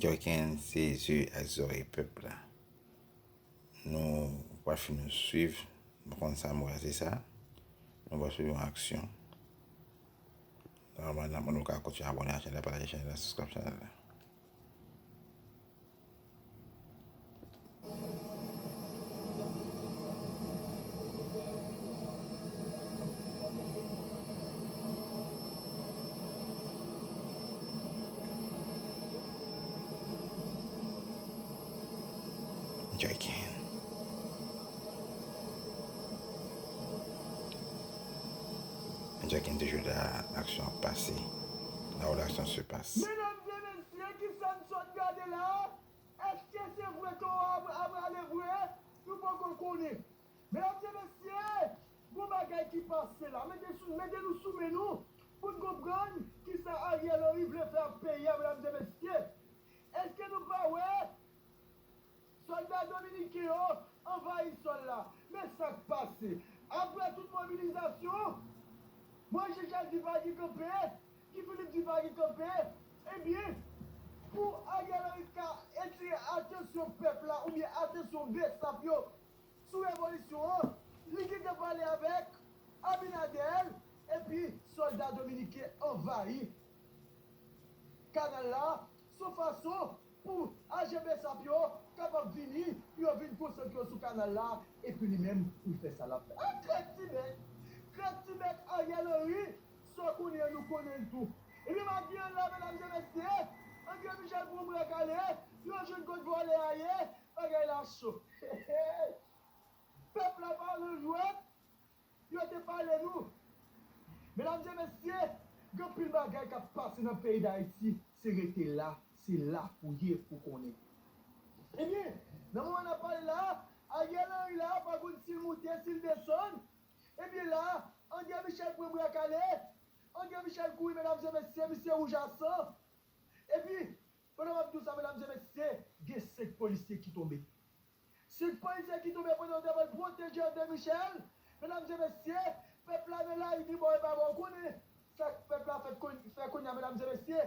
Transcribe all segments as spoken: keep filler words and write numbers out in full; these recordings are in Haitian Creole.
Joyken se zye ak zòrèy pèp la. Nou pral fin nou swiv, nou konn sa m wè se sa. Nou pral swiv yon aksyon. Nòmalman, n ap mande w ka kontinye abòne ak chanèl la, pataje chanèl la, subscribe chanèl la. Joyken. Joyken toujou la, aksyon ap pase. Là où l'action se passe. Medam e mesye, kisa n sot gade la? Èske se vre towo a, a prale vre? Nou poko konnen. Medam e mesye, gon bagay ki pase la. Mete sou, mete nou sou men nou pou n konprann kisa Ariel Henry vle fè ak peyi a, medam e mesye. Èske nou pa wè sòlda dominiken yo anvayi sòl la? Men sa k pase. Apre tout mobilizasyon, Moïse Jean-Charles Dupagy kanpe, Guy Philippe Dupagy kanpe, ebyen, pou Ariel Henry ka etire atansyon pèp la oubyen atansyon Bsap yo sou revolisyon an, li gentan pale avèk Abinader, epi sòlda dominiken anvayi kanal la, se yon fason pou ajan Bsap yo kapab vini, pou yo vin konsantre yo sou kanal la, epi li menm, pou l fè sa l ap fè. A, krèk ti bèk! Krèk ti bèk Ariel Henry, sa w konnen an, nou konnen l tou. Ebyen, m ap di an la, medam e mesye, André Michel pran bra kale, yo jwenn kot vòlè a ye, bagay la cho. Pèp la pa nan jwèt, yo te pale nou. Medam e mesye, gen anpil bagay k ap pase nan peyi Dayiti, se rete la, se la pou ye pou konnen. Ebyen, nan moman n ap pale la, Ariel Henry la, pa konn si l moute, si l desann. Ebyen la, André Michel pran bra kale, André Michel kouri, medam e mesye, misye wouj a san. Epi, pandan m ap di w sa, medam e mesye, gen senk polisye ki tonbe. Senk polisye ki tonbe pandan yo te pral pwoteje André Michel. Medam e mesye, pèp la nan lari tribò e babò, ou konnen sa pèp la fè kounye a, medam e mesye.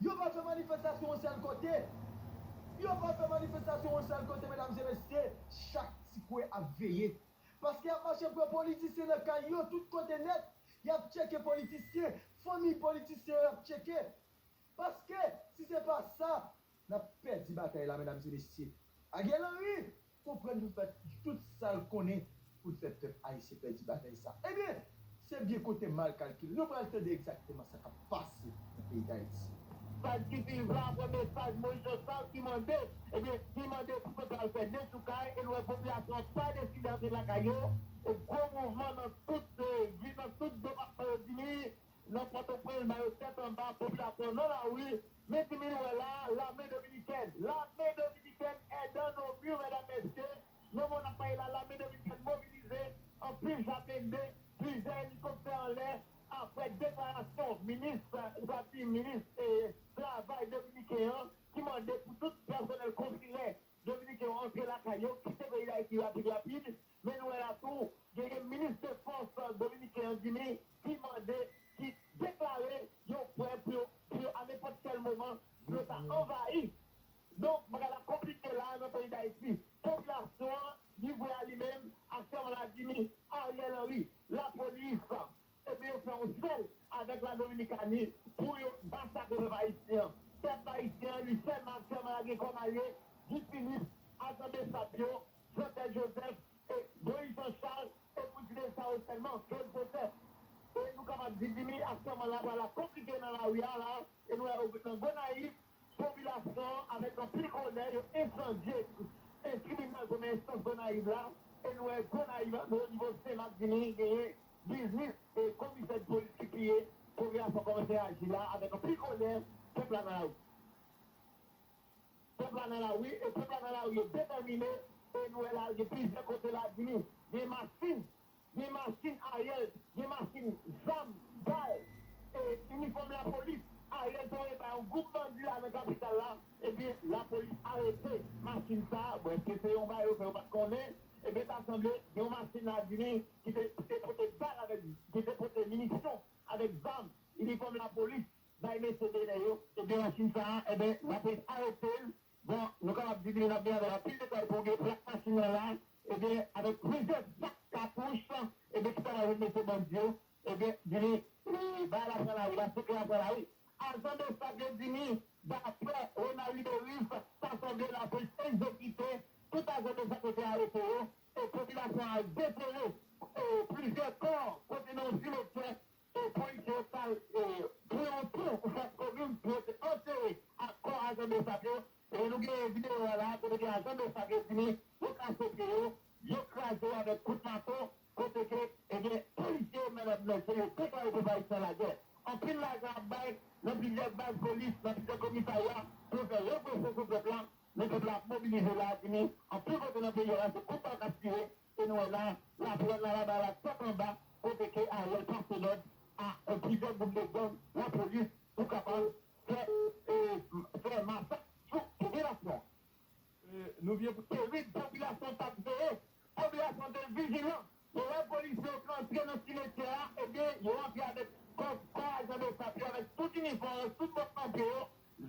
Yo pa fè manifestasyon yon sèl kote. Yo pa fè manifestasyon yon sèl kote, medam e mesye. Chak ti kwen ap veye. Paske y ap mache pran politisyen nan kay yo tout kote nèt. Y ap tcheke politisyen, fanmi politisyen yo y ap tcheke. Paske, si se pa sa, n ap pèdi batay la, medam e mesye. Ariel Henry konprann pou fè tout sa l konnen pou l fè pèp ayisyen pèdi batay sa. Ebyen, se byen kote mal kalkile. Nou pral tande egzakteman sa k ap pase nan peyi Dayiti. Mesaj ki viv la, premye mesaj Moïse Jean Charles ki mande, ebyen, ki mande pou pèp la fè dechoukay, e nou wè popilasyon an pa deside antre lakay yo, e gwo mouvman nan tout, e, nan tout depatman yo di ni, nan Pòtoprens, ba yo tèt anba, popilasyon nan lari, men ki nou wè la, lame dominikèn, lame dominikèn est dans nos murs, medam, mesye, nan moman n ap pale la, lame dominikèn mobilize, anpil J A P D, plizyè elikoptè anlè, apre deklarasyon minis, sa di minis, e, travay dominiken an, ki mande pou tout pèsonèl konsilè dominiken yo antre lakay yo, kite peyi Dayiti rapid, rapid, men nou wè la tou, genyen minis defans dominiken an, Jimmy, ki mande, ki deklare yo prè pou yo, pou yo, a nenpòt kèl moman, pou yo ta anvayi. Donk, bagay la konplike la nan peyi Dayiti. Popilasyon an livre a li menm ak sèman la Jimmy, Ariel Henry, lapolis, ebyen, yo fè yon sèl avèk la Dominikani pou yo masakre pèp ayisyen an. Pèp ayisyen an, li sèlman aktyèlman la gen kòm alye Guy Philippe, ajan Bsap yo, Jovenel Joseph, e Moïse Jean Charles, e pou site sa yo sèlman, Claude Joseph. E nou kapab di, Jimmy, aktyèlman la, bagay la konplike nan lari a la, e nou wè nan Gonayiv, popilasyon an, avèk anpil kolè, yo ensandye, e tribinal premyè enstans Gonayiv la, e nou wè Gonayiv, o nivo Senmak, Jimmy, genyen biznis, e komisè de polis ki touye, popilasyon kòmanse aji la, avèk anpil kolè, pèp la nan lari. Pèp la nan lari, e pèp la nan lari, yo detèmine, e nou wè la, gen plizyè kote la, Jimmy, gen machin, gen machin Ariel, gen machin, zam, bal, e inifòm lapolis. Ariel te voye bay yon gwoup bandi la nan kapital la, ebyen, lapolis arete machin sa a. Bon, èske se yon bagay yo fè yo pa t konnen? Ebyen, ta sanble, gen yon machin la, Jimmy, ki te, ki te pote bal avèk, ki te pote minisyon avèk zam, inifòm lapolis. bay mesye Benè yo, ebyen, machin sa a, ebyen, lapolis arete l. Bon, nou kapab di li, n ap gen avè l anpil detay pou w gen plak machin nan la, ebyen, avèk plizyè zak katouch, ebyen, ki ta va jwenn mesye bandi yo, ebyen, di li, e, bagay la pran lari, la, sekrè a pran lari. Ajan de sap yo di ni, daprè Ronald Liberis, ta sanble lapolis egzekite tout ajan de sap yo te arete yo, e popilasyon an detere, e, plizyè kò kote nan yon simetyè, e polisye yo t al, e, pran yon pon pou fòs komin pou yo te antere ak kò ajan de sap yo. E nou gen videyo a la, kote gen ajan de sap yo di ni, yo kase pye yo, yo kraze yo avèk kout mato, kote ke, ebyen, polisye yo, medam, mesye, yo deklare pèp ayisyen lagè. Anpil lajan ap bay nan plizyè baz polis, nan plizyè komisarya, pou yo fè represyon sou pèp la, men pèp la ap mobilize la, di ni, anpil kote nan peyi a la, se kout bal k ap tire, e nou wè la, laplè nan laba la, tèt anba, kote ke Ariel pase lòd a, e, plizyè gwoup de gang, lapolis, pou kapab fè, e, fè masak sou popilasyon an. E, nou vye pou... Terid, popilasyon t ap veye, popilasyon te vijilan. Yo wè polisye yo k antre nan simetyè a, ebyen, yo antre avèk kò, kò ajan de sap yo, avèk tout inifòm, avèk tout bòt nan pye yo,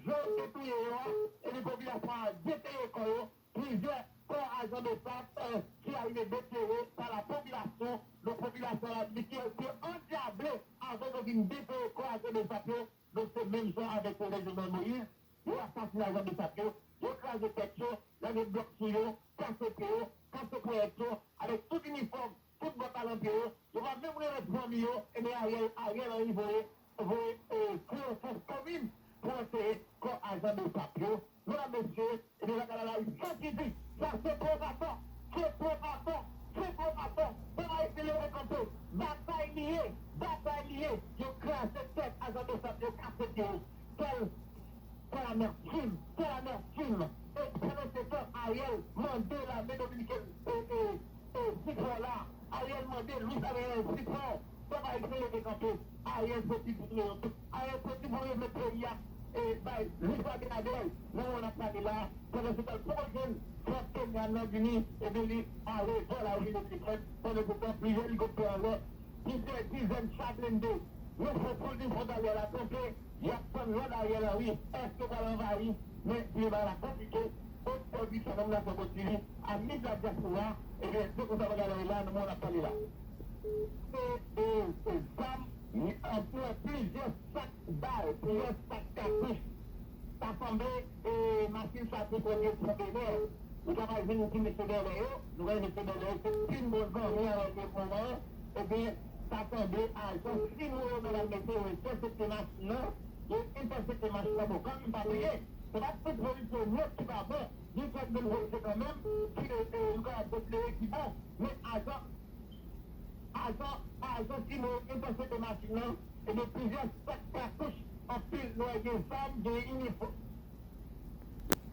jan yo te touye yo a, epi popilasyon an detere kò yo, plizyè kò ajan de sap, e, ki arive detere pa la popilasyon, donk popilasyon an la di ki te andyable avan yo vin detere kò ajan de sap yo, donk se menm jan avèk Reginald Moïse, yo asasine ajan de sap yo, yo kraze tèt yo, lage blòk sou yo, kase pye yo, kase ponyèt yo, avèk tout inifòm, tout bòt a nan pye yo, yo pa menm remèt fanmi yo, ebyen Ariel, Ariel Henry voye, voye, e, voye fòs komin pou antere kò ajan de sap yo. Medam, mesye, ebyen, bagay la la, li santi di, sa se pwovokatè, se pwovokatè, se pwovokatè. Pèp ayisyen leve kanpe, batay li ye, batay li ye. Yo kraze tèt ajan de sap yo, kase pye yo. Quelle, quelle amertume, quelle amertume. E pandan se tan, Ariel mande lame dominikèn, e, e, e, sipò la. Ariel mande Luis Abinader sipò. Pèp ayisyen leve kanpe. Ariel foti pou yo. Ariel foti pou remèt peyi a, e, bay Luis Abinader. Nan moman n ap pale la, pandan se tan l poko jwenn frè Kenya nan vini, ebyen li ale bò lari de Titrèt. Pandan se tan, plizyè elikoptè anlè, plizyè dizèn cha blende, yon fo poul di fwontalyè la kanpe, y ap tann lòd Ariel Henry, èske yo pral anvayi, men pi bagay la konplike, otè di sa nonm nan fè bòt li, a miz la dyaspora, ebyen, se konsa bagay la ye la, nan moman n ap pale la. Se, e, e, zam, ni, antre plizyè sak bal, plizyè sak katouch. Ta sanble, e, machin sa te premye pran Benè. Ou ta pral jwenn ti mesye Bèlè yo, nou wè mesye Bèlè yo, se pi bon zanmi avèk yo moman an. Ebyen, ta sanble ajan Simo yo, medam, mesye, yo entèsepte machin nan, yo entèsepte machin nan. Bon, kanmenm, pa bliye, se pa tout polisye nèt ki pa bon, gen kèk grenn polisye kanmenm, ki, e, e, nou kapab konsidere ki bon, men ajan Ajan, ajan Simo yo entèsepte machin nan, ebyen plizyè sak katouch, anpil, nou wè gen zam, gen inifòm,